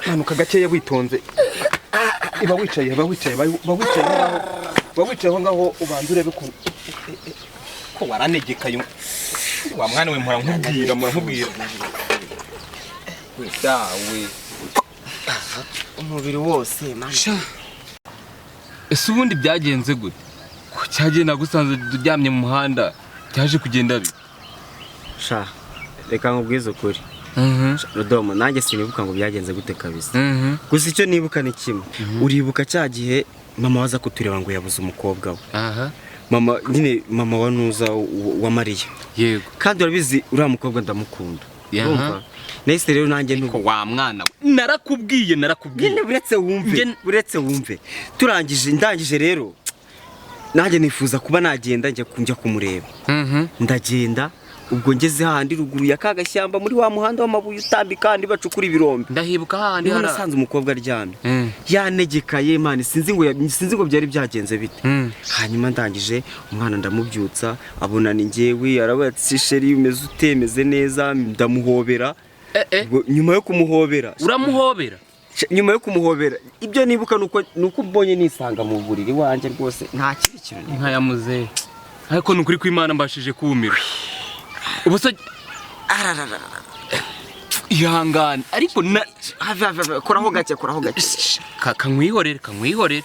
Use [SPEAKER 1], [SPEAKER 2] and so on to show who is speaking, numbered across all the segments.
[SPEAKER 1] Manuka gakeya witonze. Iba wicaye, ba wicaye, ba wicaye ngaho. Ba wicaye aho ngaho ubanza urebe ko waranegekaye. Wa mwana we mpora nkubwira, mpora nkubwira. We dawe.
[SPEAKER 2] Umubiri wose man.
[SPEAKER 3] Ese ubundi byagenze gute? Ko cyagiye nagusanze uryamye mu muhanda, byaje kugenda bite?
[SPEAKER 2] Sha, reka nkubwize ukuri. Rudomo, nanjye sinibuka ngo byagenze gute kabisa. Gusa icyo nibuka ni kimwe. Uribuka cya gihe mama waza kutureba ngo yabuze umukobwa we. Mama nyine, mama wa Nuza wa Mariya.
[SPEAKER 3] Yego.
[SPEAKER 2] Kandi urabizi uriya mukobwa ndamukunda. Urumva? Nahise rero nanjye
[SPEAKER 3] Ko wa mwana we, narakubwiye, narakubwiye.
[SPEAKER 2] Nyine buretse wumve, buretse wumve. Turangije, ndangije rero nanjye nifuza kuba nagenda njya kumureba. Ndagenda, ubwo ngeze hahandi ruguru ya ka gashyamba muri wa muhanda w'amabuye utambika handi bacukura ibirombe.
[SPEAKER 3] Ndahibuka hahandi
[SPEAKER 2] Niho
[SPEAKER 3] hari
[SPEAKER 2] nasanze umukobwa aryamye. Yanegekaye man, sinzi ngo byari byagenze bite. Hanyuma ndangije umwana ndamubyutsa, abona ni njyewe, aravuga ati chérie umeze utemeze neza, ndamuhobera. Ubwo nyuma yo kumuhobera,
[SPEAKER 3] Uramuhobera?
[SPEAKER 2] Nyuma yo kumuhobera, ibyo nibuka nuko mbonye nisanga mu buriri wanjye rwose nta kindi kintu.
[SPEAKER 3] Inka ya muzehe. Ariko nukuri kw'Imana mbashije kumira. Ubu se ihangane ariko na
[SPEAKER 2] Have, have, have, koraho gake, koraho gake.
[SPEAKER 3] Kankwihorere, kankwihorere.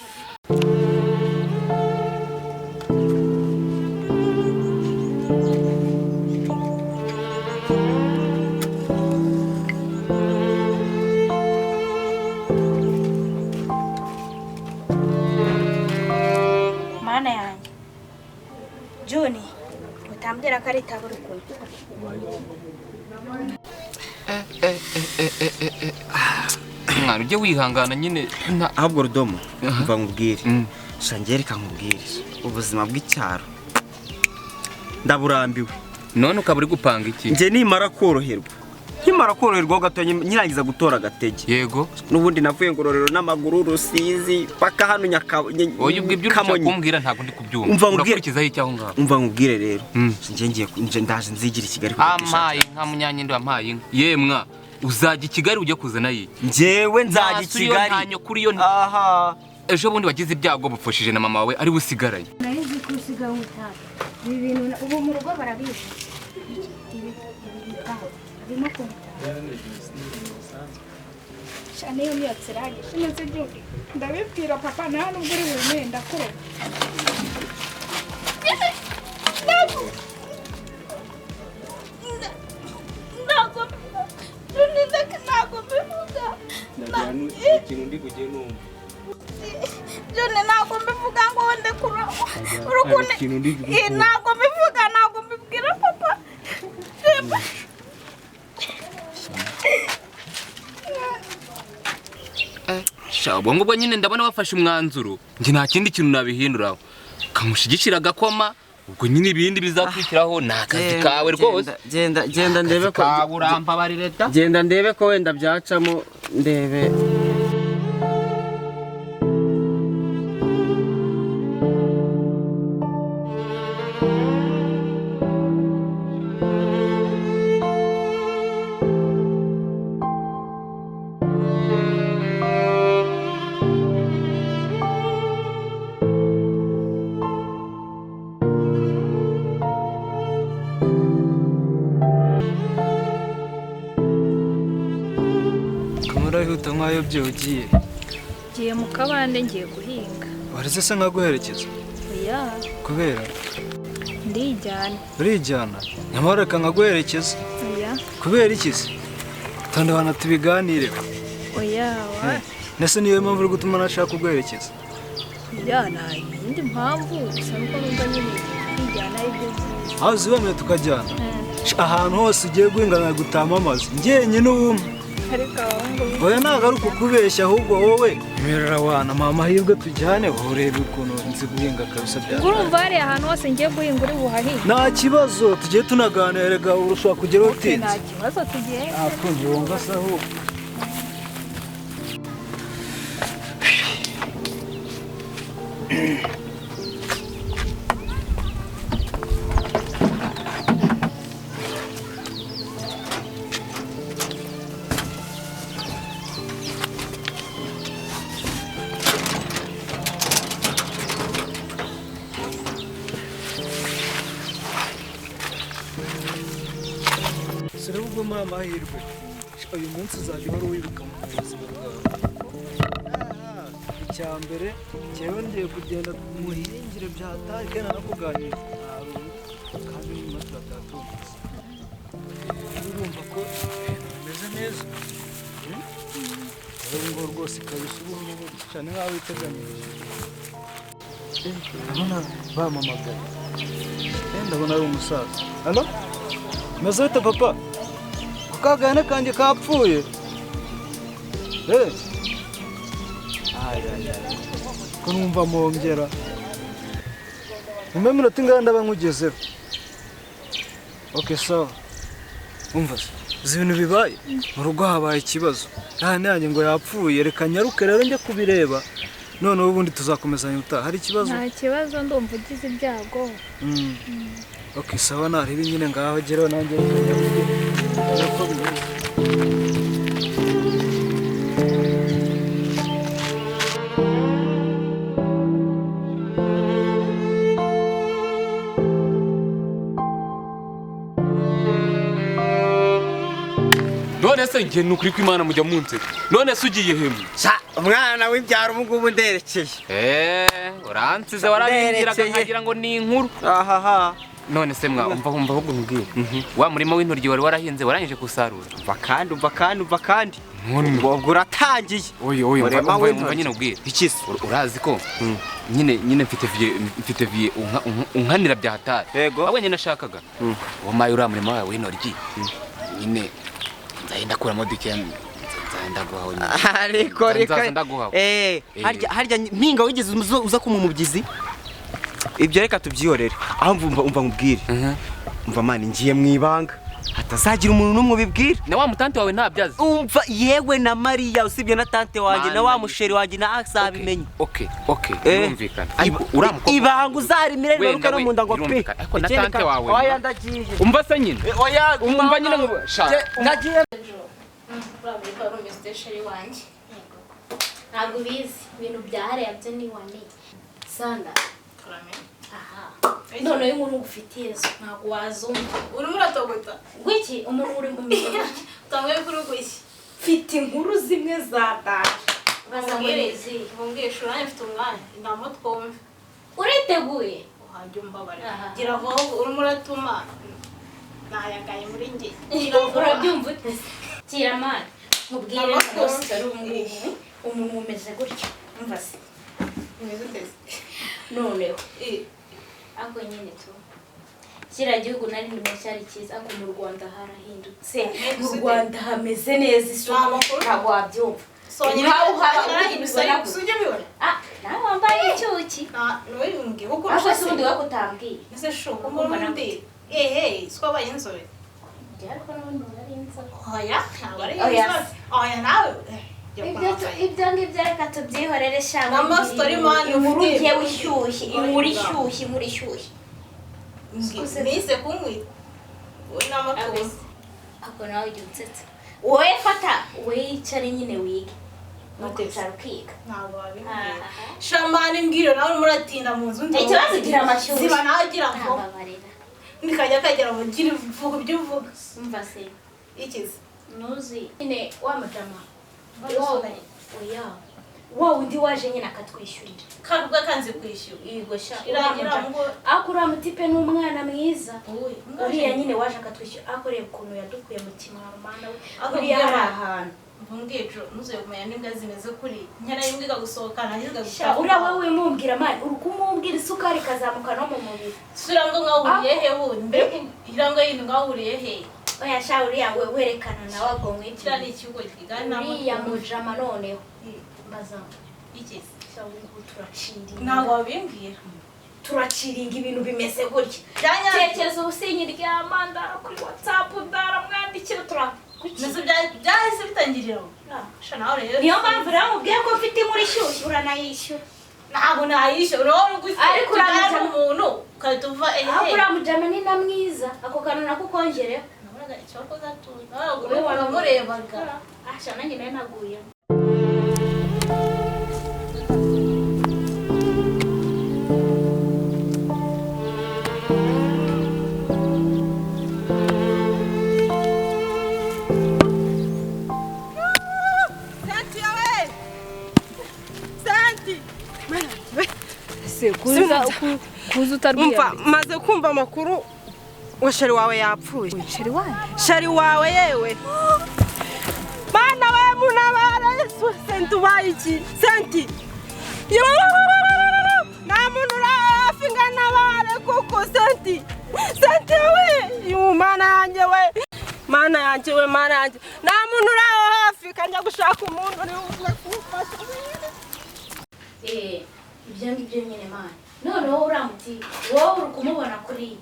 [SPEAKER 4] Mana yanjye Juni, utambwira ko ari itabi uri kunywa.
[SPEAKER 3] Mwana ujye wihangana nyine
[SPEAKER 2] Ahubwo Rudomo, mva nkubwire. Sha njye reka nkubwire, ubuzima bw'icyaro ndaburambiwe.
[SPEAKER 3] None ukaba uri gupanga iki?
[SPEAKER 2] Njye nimara koroherwa, nkimara koroherwa gato nyirangiza gutora agatege.
[SPEAKER 3] Yego.
[SPEAKER 2] N'ubundi navuye Ngororero n'amaguru, Rusizi paka hano
[SPEAKER 3] Oya, ubwo ibyo uri
[SPEAKER 2] Kamonyi.
[SPEAKER 3] kumbwira ntabwo ndi kubyumva.
[SPEAKER 2] Umva nkubwire.
[SPEAKER 3] Urakurikizaho iki aho ngaho?
[SPEAKER 2] Umva nkubwire rero. Njye ngiye nje ndaje nzigira i Kigali kujya
[SPEAKER 3] Ampaye inka munyanyindi, wampaye inka. Yemwa, uzajya i Kigali ujya kuzana iki?
[SPEAKER 2] Njyewe nzajya i
[SPEAKER 3] Nta suri yo,
[SPEAKER 2] Kigali.
[SPEAKER 3] nta nyoko uri yo.
[SPEAKER 2] Aha.
[SPEAKER 3] Ejo bundi wagize ibyago bupfushije na mama wawe ari we usigaranye.
[SPEAKER 4] Nari nzi ko usigaye unywa itabi. Ibi bintu ubu mu rugo barabizi. Ibi itabi. Arimo kunywa itabi.
[SPEAKER 5] Sha niyo myotsi irangije neza Juni. Ndabibwira papa nta nubwo uri bubimene ndakuroga. Ntabwo Juni ntabwo mbivuga.
[SPEAKER 1] Ikintu ndi kujye numva.
[SPEAKER 5] Juni ntabwo mbivuga ngo ndekura. Urukundo.
[SPEAKER 1] Ikintu ndi
[SPEAKER 5] Eh, ntabwo mbivuga, ntabwo mbibwira papa.
[SPEAKER 3] Sha, ubwo ngubwo nyine ndabona wafashe umwanzuro. Njye nta kindi kintu nabihinduraho. Kamushigikira agakoma, ubwo nyine ibindi bizakurikiraho ni akazi kawe rwose.
[SPEAKER 2] Genda, genda ndebe ko
[SPEAKER 3] Kawe urambabarire da.
[SPEAKER 2] Genda ndebe ko wenda byacamo ndebe.
[SPEAKER 6] Kamara wihuta nk'ayo ugiye.
[SPEAKER 5] Ngiye mu kabande ngiye guhinga.
[SPEAKER 6] Waretse se nkaguherekeza?
[SPEAKER 5] Oya.
[SPEAKER 6] Kubera?
[SPEAKER 5] Ndijyana.
[SPEAKER 6] Urijyana? Nyamara reka nkaguherekeza.
[SPEAKER 5] Oya.
[SPEAKER 6] Kubera iki se? Tandabana tubiganireho.
[SPEAKER 5] Oya, wa.
[SPEAKER 6] Nese niyo mpamvu uri gutuma nashaka kuguherekeza?
[SPEAKER 5] Oya, nta yindi mpamvu, gusa nuko numva nyine kwijyana ari byo byiza.
[SPEAKER 6] Aho zibamye tukajyana. Ahantu hose ugiye guhinga nkagutama amazi. Njyenyine ubumwe.
[SPEAKER 5] Ariko abahungu
[SPEAKER 6] Oya ntabwo ari ukukubeshya ahubwo wowe merera wana mama amahirwe tujyane urebe ukuntu nzi guhinga kabisa bya.
[SPEAKER 5] Urumva hariya ahantu hose ngiye guhinga uri buhahinge.
[SPEAKER 6] Nta kibazo tugiye tunaganira rega urushobora kugera utinze.
[SPEAKER 5] Nta kibazo tugiye.
[SPEAKER 6] Nta wumva se ahubwo. Ahubwo mpa amahirwe, uyu munsi uzajya uhora wibuka mu buzima bwawe. Icya mbere njyewe ngiye kugenda muhingire byatari kandi nanakuganira kandi nyuma turatatumvise. Urumva ko ibintu bimeze neza. Ubu ngubu rwose kabisa, ubu ngubu cyane nk'aho witeganyirije. Ndabona bamamagaye, ndabona ari umusaza. Halo, meze bite papa? Ko kagahene kanjye kapfuye? Ko numva mongera nyuma y'iminota ingahe ndaba nkugezeho. Okay, sawa. Umva se, uzi ibintu bibaye mu rugo, habaye ikibazo, kandi yanjye ngo yapfuye. Reka nyaruke rero njye kubireba, noneho ubundi tuzakomezanya utaha. Hari ikibazo?
[SPEAKER 5] Nta kibazo, ndumva ugize ibyago.
[SPEAKER 6] Okay, sawa, narebe nyine ngaho geraho nanjye reka nyaruke uko bimeze.
[SPEAKER 3] None se njye nukuri ko Imana mujya munseka. None se ugiye hemwe?
[SPEAKER 2] Sha umwana w'ibyaro ubu ngubu nderekeye.
[SPEAKER 3] Uransize warabingiraga
[SPEAKER 2] Nderekeye.
[SPEAKER 3] nkagira ngo ni inkuru.
[SPEAKER 2] Ahaha.
[SPEAKER 3] None se mwa umva umva ahubwo nkubwire. Wa murima w'intoryi wari warahinze warangije gusarura.
[SPEAKER 2] Umva kandi umva kandi umva kandi.
[SPEAKER 3] None
[SPEAKER 2] Ubwo uratangiye.
[SPEAKER 3] oyo oyo umva
[SPEAKER 2] Murima
[SPEAKER 3] umva
[SPEAKER 2] w'intoryi.
[SPEAKER 3] umva nyine ubwire.
[SPEAKER 2] Iki se?
[SPEAKER 3] Urazi ko nyine mfite vie unkanira bya hatari.
[SPEAKER 2] Yego.
[SPEAKER 3] Ahubwo nyine nashakaga. Wamaye uriya murima wawe w'intoryi. Nyine nzahenda kuramo duke nzahenda guhaho nyine.
[SPEAKER 2] Ariko reka
[SPEAKER 3] Nzaza ndaguhaho.
[SPEAKER 2] Harya mpinga wigeze uza ku mubyizi? Ibyo reka tubyihorere. Aho umva nkubwire. Umva mani, ngiye mu ibanga hatazagira umuntu n'umwe ubibwira.
[SPEAKER 3] Na wa mutante wawe ntabyazi.
[SPEAKER 2] Umva yewe na Mariya, usibye na tante wanjye na wa
[SPEAKER 3] Mana
[SPEAKER 2] musheri wanjye na azabimenye.
[SPEAKER 3] Okay, okay, birumvikana. Ariko uriya mukobwa
[SPEAKER 2] Ibanga uzarimire rimanuka
[SPEAKER 3] Wenda
[SPEAKER 2] no
[SPEAKER 3] we,
[SPEAKER 2] mu nda ngo pe.
[SPEAKER 3] birumvikana. Ariko na
[SPEAKER 2] Ikindi
[SPEAKER 3] tante wawe,
[SPEAKER 2] oya ndagiye.
[SPEAKER 3] Umva se nyine.
[SPEAKER 2] Oya
[SPEAKER 3] Umva nyine ngo sha.
[SPEAKER 2] Ndagiye.
[SPEAKER 4] Urabona ko wari umeze wanjye. Ntabwo ubizi ibintu bya hariya byo ni wane sanda. Aha, noneho inkuru ngufitiye zo ntabwo wazumva.
[SPEAKER 5] Urimo uratogota.
[SPEAKER 4] Gwiki umuntu uri mu misozi.
[SPEAKER 5] Utanguye kuri gushya.
[SPEAKER 4] Mfite inkuru zimwe za data baza ngo ni izihe.
[SPEAKER 5] Mbwire shura, mfite umwanya ndamo twumve.
[SPEAKER 4] Uriteguye?
[SPEAKER 5] Uhajya umbabarira.
[SPEAKER 4] Aha.
[SPEAKER 5] Gira vuba, urimo uratuma nayagaye muri njye. Gira vuba.
[SPEAKER 4] Urabyumva ute? Kiramani mubwire
[SPEAKER 5] Amakuru.
[SPEAKER 4] rwose ari ubu umuntu umeze gutya. Umva se,
[SPEAKER 5] Umeze ute se?
[SPEAKER 4] noneho ako nyine tu kiriya gihugu nari ndimo cyari cyiza, ariko mu Rwanda harahindutse. Mu Rwanda hameze neza, isuku
[SPEAKER 5] Amakuru.
[SPEAKER 4] ntabwo wabyumva.
[SPEAKER 5] Sonyine
[SPEAKER 4] Nkaho uhaba
[SPEAKER 5] narahindutse
[SPEAKER 4] ubibona
[SPEAKER 5] ariko ujya ubibona.
[SPEAKER 4] Ah, nawe wambaye icyuki.
[SPEAKER 5] Nawe bimbwiye kuko
[SPEAKER 4] Ariko
[SPEAKER 5] urusha
[SPEAKER 4] se ubundi wowe kutambwiye?
[SPEAKER 5] Ese shu ko mbona undi ehe siko abaye inzobe.
[SPEAKER 4] Njye ariko n'ubundi nari inzobe.
[SPEAKER 5] Oya ntabwo ari
[SPEAKER 4] Oya.
[SPEAKER 5] inzobe. Oya nawe
[SPEAKER 4] Ibyo ngibyo reka tubyihorere sha.
[SPEAKER 5] Nama story man
[SPEAKER 4] Inkuru
[SPEAKER 5] ufite.
[SPEAKER 4] ngewe ishyushye, inkuru ishyushye, inkuru ishyushye.
[SPEAKER 5] Nise kunkwita wowe n'amatuza.
[SPEAKER 4] Ako nawe ujya unsetsa. Wowe fata, wowe yicare nyine wige. Nukwicara ukiga.
[SPEAKER 5] Ntabwo wabimbwira shamani, mbwira nawe urimo uratinda mu nzu.
[SPEAKER 4] Ikibazo ugira amashyushyu.
[SPEAKER 5] Ziba nawe ugira ngo
[SPEAKER 4] Ntababarira.
[SPEAKER 5] nikajya kagera mu gira uvuga ibyo uvuga.
[SPEAKER 4] Umva se,
[SPEAKER 5] Ikize.
[SPEAKER 4] Nuzi. Nyine wa mujama. Oya. Wa wundi waje nyine akatwishyurira.
[SPEAKER 5] Kavuga kanze kwishyura.
[SPEAKER 4] Yego sha.
[SPEAKER 5] Irangira ngo
[SPEAKER 4] Ariko uriya mutipe ni umwana mwiza.
[SPEAKER 5] Uriya
[SPEAKER 4] Uriya nyine waje akatwishyura, ariko reba ukuntu yadukuye mu kimwaro mana we.
[SPEAKER 5] Ariko
[SPEAKER 4] Uriya
[SPEAKER 5] mbwira
[SPEAKER 4] hari
[SPEAKER 5] abantu.
[SPEAKER 4] ahantu.
[SPEAKER 5] Mvumbwiye jo ntuzuye kumenya n'imbwa zimeze kuri nyana y'imbwa ikagusohokana
[SPEAKER 4] Sha, uriya wowe wimubwira mani, uri kumubwira isukari ikazamuka no mu mubiri.
[SPEAKER 5] Sura ngo mwahuriye he wundi mbere ira ngo yindi mwahuriye he?
[SPEAKER 4] Oya sha, uriya we werekana nawe agomwe.
[SPEAKER 5] Kiriya ni ikigo kigana.
[SPEAKER 4] Uriya mujama noneho. Mbaza.
[SPEAKER 5] Ikize.
[SPEAKER 4] Sha, ubu ngubu turaciringa.
[SPEAKER 5] Ntabwo wabimbwira.
[SPEAKER 4] Turaciringa ibintu bimeze gutya.
[SPEAKER 5] Byanya
[SPEAKER 4] Tekereza ubusinyi ryama ndara kuri WhatsApp ndaramwandikira tura.
[SPEAKER 5] Mbese byahise bitangirira aho. Sha nawe rero.
[SPEAKER 4] Niyo mpamvu rero mubwiye ko mfite inkuru ishyushye uranayishyura.
[SPEAKER 5] Ntabwo nayishyura urabona uko
[SPEAKER 4] Ariko
[SPEAKER 5] uramuca
[SPEAKER 4] uramuca-
[SPEAKER 5] umuntu ugahita uva ehe.
[SPEAKER 4] Aho uriya mujama ni na mwiza, ako kantu nako kongereho.
[SPEAKER 5] Nabonaga icyokoza tuzi. Namurebaga.
[SPEAKER 4] Ah, sha nanjye nari naguyemo.
[SPEAKER 7] Senti.
[SPEAKER 5] Se kuza kuza utarwiye.
[SPEAKER 7] Maze kumva amakuru wa shari wawe yapfuye.
[SPEAKER 5] Shari wanjye?
[SPEAKER 7] Shari wawe yewe. Bana we munabara Yesu Senti ubaye iki? Senti. Nta muntu urafi nganabare kuko Senti. Senti we, yu mana yanjye we. Mana yanjye we, mana yanjye. Nta muntu uraho hafi kanja gushaka umuntu uri kumfasha.
[SPEAKER 4] Ibyo ngibyo nyine mana. Noneho uramuti wowe uri kumubona kuri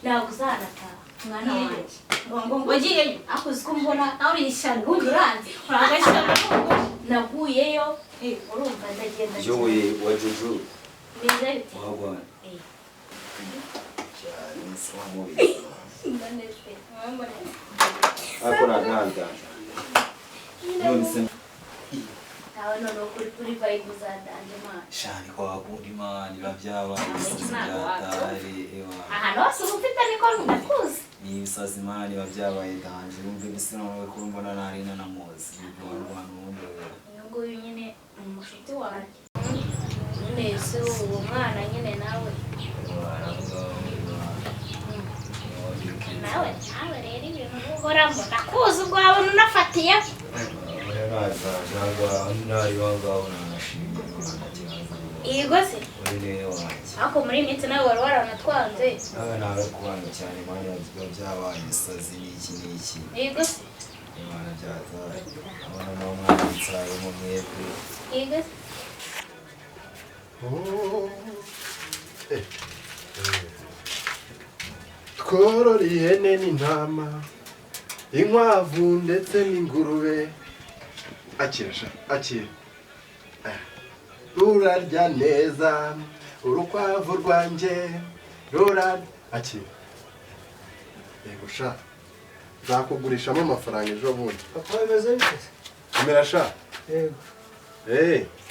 [SPEAKER 4] ntabwo uzanataha mwana wanjye. Ngo wagiyeyo ako uzi ko mbona aho uri ishyano ubundi uranzi uragashyano naguyeyo urumva ndagenda.
[SPEAKER 8] Jowe wa Jojo.
[SPEAKER 4] Meza bite?
[SPEAKER 8] Wagwana. Ako naganda. None se
[SPEAKER 4] nawe noneho kuri kuri vibe za danje mana.
[SPEAKER 8] Shani kwa wakundi mani bavyabaye byatari ewa.
[SPEAKER 4] Ahantu hose uba ufite niko ndakuzi.
[SPEAKER 8] Ni ibisazi mani bavyabaye danje urumva ibisi noneho ko mbona nari nanamuzi. Abantu bumve.
[SPEAKER 4] Uyu nguyu nyine ni umushuti wanjye. None se uwo mwana nyine nawe. Nawe nawe rero ibintu uhoramo ndakuzi ubwo wabona unafatiye. Yego se? Ariko muri iyi minsi nawe wari waranatwanze.
[SPEAKER 8] Nawe narakubanga cyane mani byabaye ibisazi n'iki n'iki.
[SPEAKER 4] Yego se?
[SPEAKER 8] Imana byataye. Abana n'umwana nsaye mu mwebwe.
[SPEAKER 4] Yego se?
[SPEAKER 9] Tworora ihene n'intama, inkwavu ndetse n'ingurube. Akira sha, akira. Rurarya neza, urukwavu rwanjye, rurarya. Akira. Yego sha, nzakugurishamo amafaranga ejo bundi.
[SPEAKER 6] Papa bimeze bite?
[SPEAKER 9] Komera sha.
[SPEAKER 6] Yego.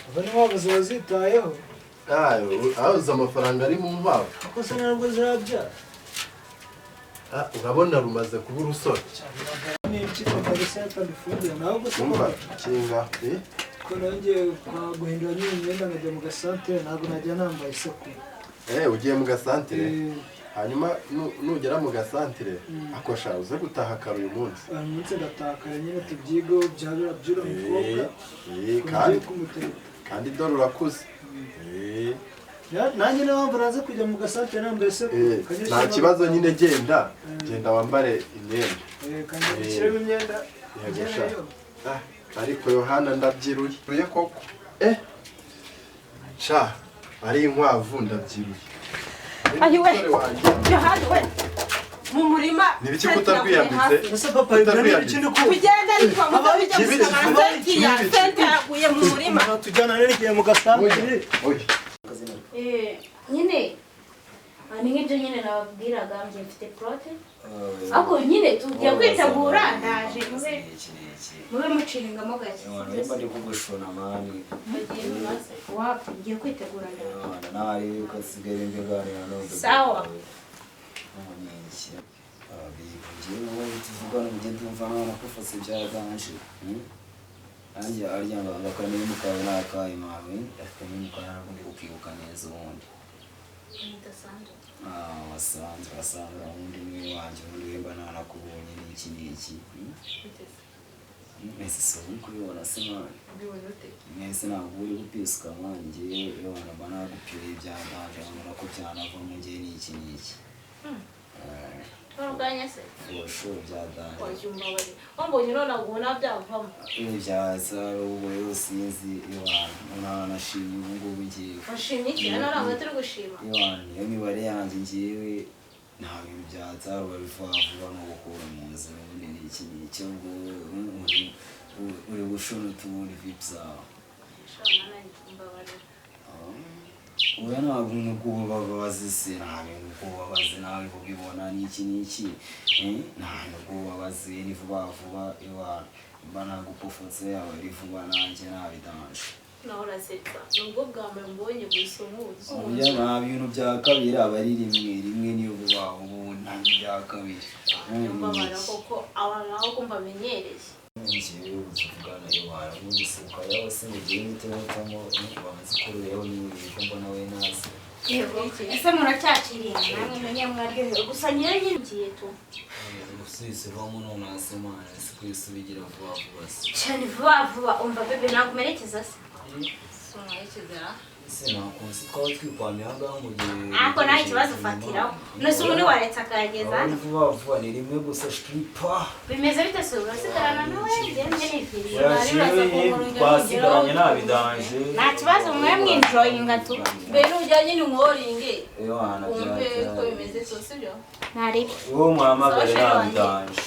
[SPEAKER 6] Aba ni inkwavu ziba zitayeho.
[SPEAKER 9] Aho amafaranga ari mu nkwavu.
[SPEAKER 6] Kuko se ntabwo zirabyara.
[SPEAKER 9] Urabona rumaze kuba urusore. Umva kinga
[SPEAKER 6] ko nongeye guhindura imyenda nkajya mu gasantere ntabwo najya nambaye isakure.
[SPEAKER 9] Ugiye mu gasantere hanyuma nugera mu gasantere akosha uze gutaha kare uyu munsi.
[SPEAKER 6] Uyu munsi ndataha kare nyine tubyigeho byabira by'uriya mukobwa.
[SPEAKER 9] Kandi dore urakuze.
[SPEAKER 6] Nanjye niyo mpamvu naze kujya mu gasantere nambaye isakure.
[SPEAKER 9] Nta kibazo nyine genda genda wambare imyenda.
[SPEAKER 6] Ushyiremo imyenda.
[SPEAKER 9] Ariko Yohana ndabyiruye koko. Sha ari inkwavu ndabyiruye.
[SPEAKER 7] Ayiwe Yohana we mu murima.
[SPEAKER 9] Nibiki kutarwiyambitse?
[SPEAKER 6] Ese papa
[SPEAKER 7] kugenda ariko mutabijya gusaba Senti yaguye mu murima.
[SPEAKER 6] Tujyana nerekeye mu gasantere.
[SPEAKER 4] Nyine ni nk'ibyo nyine nababwiraga njye mfite prote ariko nyine tugiye kwitegura ndaje mube mucingamo gake.
[SPEAKER 8] Nimba ndi kugushona mani
[SPEAKER 4] wapi ngiye kwitegura ndaje
[SPEAKER 8] nari ukasigaye mbiganira n'undi.
[SPEAKER 4] Sawa.
[SPEAKER 8] Njyewe tuvugana ugenda umva nakufase byaraganje. Nanjye arya ngo akanini kawe nakaye mami akanini kawe ntabwo ndi kukibuka neza ubundi. Wasanzwe wasanga undi niwe wanjye ubundi wemba ntanakubonye n'iki n'iki. Mwese si uri kubibona se mani? Mwese ntabwo uri gupisuka mani njyewe iyo mba nagupiriye ibyaganje nkabona ko byanavamo njyewe n'iki n'iki.
[SPEAKER 4] Urwanya se?
[SPEAKER 8] Ubushuhe byadanje.
[SPEAKER 4] Wajya wambonye none ubona byavamo.
[SPEAKER 8] Ibyaza ubu rero sinzi iwana ntanashimye ubu ngubu ngiye.
[SPEAKER 4] Washimye iki? Hano ntabwo turi gushima.
[SPEAKER 8] Iwana niyo mibare yanjye ngiyewe nta bintu byatsa babivuga vuba no gukura mu nzira ubundi ni iki n'iki ubwo uri gushona utubundi vipi zawe. Oya ntabwo nukubabaza se nta bintu kubabaza nawe kubibona n'iki n'iki nta nukubabaza ni vuba vuba iwana mba nagupfutse yaba ari vuba nanjye nabidanje.
[SPEAKER 4] Naho urasetsa nubwo bwa mbere mbonye gusa umuzi.
[SPEAKER 8] Oya nta bintu bya kabiri aba ari rimwe rimwe niyo vuba ubu nta bya kabiri.
[SPEAKER 4] Mbabara koko abantu aho kumva amenyereye.
[SPEAKER 8] Njyewe tuvugana iwara ubundi suka yawe se ngo ugiye uhite uhitamo wabanza ukuruyeho niba ko mbona we nazi.
[SPEAKER 4] Yego, ese muracyakiriye namwe menye mwaryohewe gusa nyine nyine ngiye tu.
[SPEAKER 8] Usisi vamo none hasi mwana si kwisubigira vuba vuba se.
[SPEAKER 4] Cyane vuba vuba umva bebe ntabwo umerekeza se.
[SPEAKER 8] Ese nakunze twaba twikwamiye aha ngaha mu gihe
[SPEAKER 4] Ariko nta kibazo ufatiraho. None se ubundi waretse akayageza hano?
[SPEAKER 8] Vuba vuba ni rimwe gusa shtripa.
[SPEAKER 4] Bimeze bite se urasigarana nawe njye nifiriye.
[SPEAKER 8] Twasigaranye ntabidanje.
[SPEAKER 4] Nta kibazo mwe mwinjoyinga tu.
[SPEAKER 5] Mbere ujyanye n'umworinge.
[SPEAKER 8] Ewana
[SPEAKER 5] Wumve ko bimeze so sibyo?
[SPEAKER 4] Ntaribi.
[SPEAKER 8] Uwo muhamagare ntabidanje.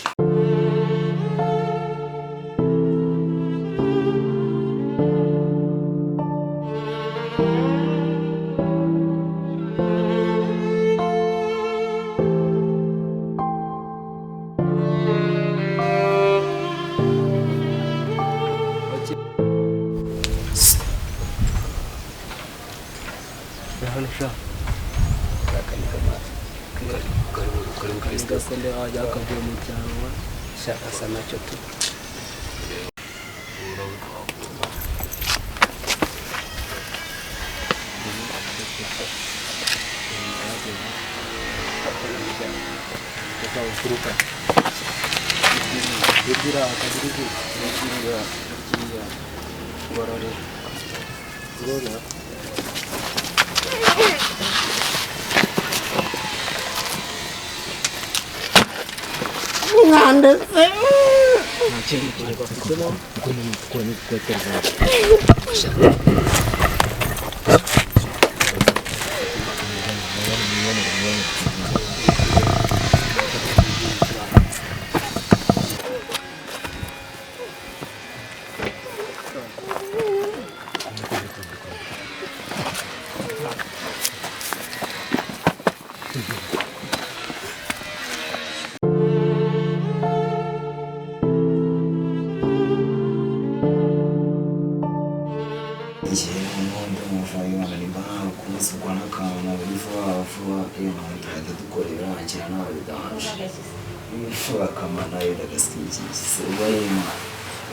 [SPEAKER 6] Gasende wajya akavuye mu cyaro shaka asa nacyo tu.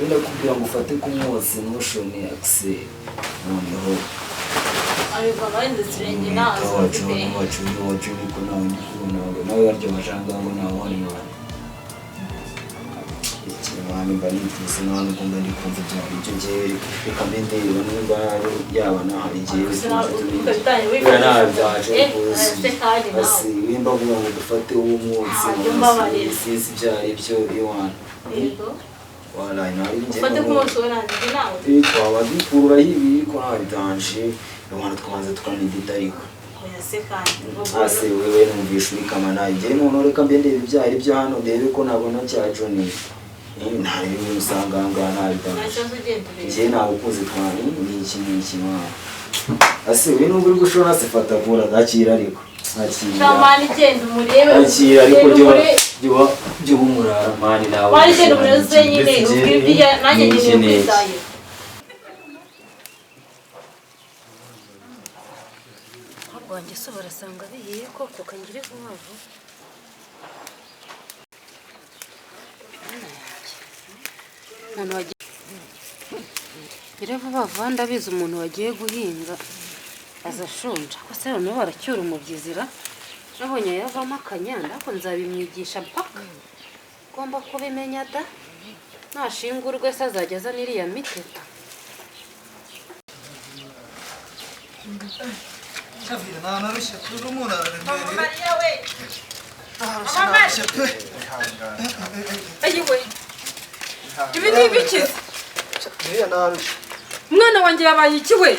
[SPEAKER 8] Wenda kugira ngo ufate ku mwotsi ntushone akise noneho wacu niko nawe ndi kubona nawe barya amajanga ngo nawe wari mwana ikiremani mba nituse nawe nubwo mba ndi kumva ibyo ibyo ngewe reka mbe ndeba nimba yaba nahari ngewe nabyaje rwose wimba kugira ngo dufate uwo mwotsi sinzi ibyo ari byo iwana wala nari
[SPEAKER 5] Ufate ku munsi warangiye nawe.
[SPEAKER 8] Twaba dukurura ibi ko nta bidanje abantu twabanza tukamedita ariko.
[SPEAKER 5] Oya se kandi.
[SPEAKER 8] Ase wewe numvisha uri kamana igihe none reka mbe ndebe ibyo ari byo hano ndebe ko nabona cya Johnny. Nta bimwe usanga ngaha nta bidanje. Igihe ntawe ukuze twari ni iki ni iki mwana. Ase wewe nubwo uri gushora se fata kura dakira ariko. Akira.
[SPEAKER 5] Shamani genda umurebe.
[SPEAKER 8] Akira ariko byo umurara mani nawe.
[SPEAKER 5] Mani genda umurebe nyine ubwibye nanjye ngiye kwitaye.
[SPEAKER 10] Ahubwo wanjye so barasanga bihiye koko kangire vuba vuba. Umuntu wagiye ngire vuba vuba ndabizi umuntu wagiye guhinga aza ashonje ko se noneho baracyura umubyizira nabonye yavamo akanyanda ariko nzabimwigisha mpaka ngomba kubimenya da nashingurwe se azajya azana iriya miteto.
[SPEAKER 7] Ibi ni ibiki? Umwana wanjye yabaye iki we?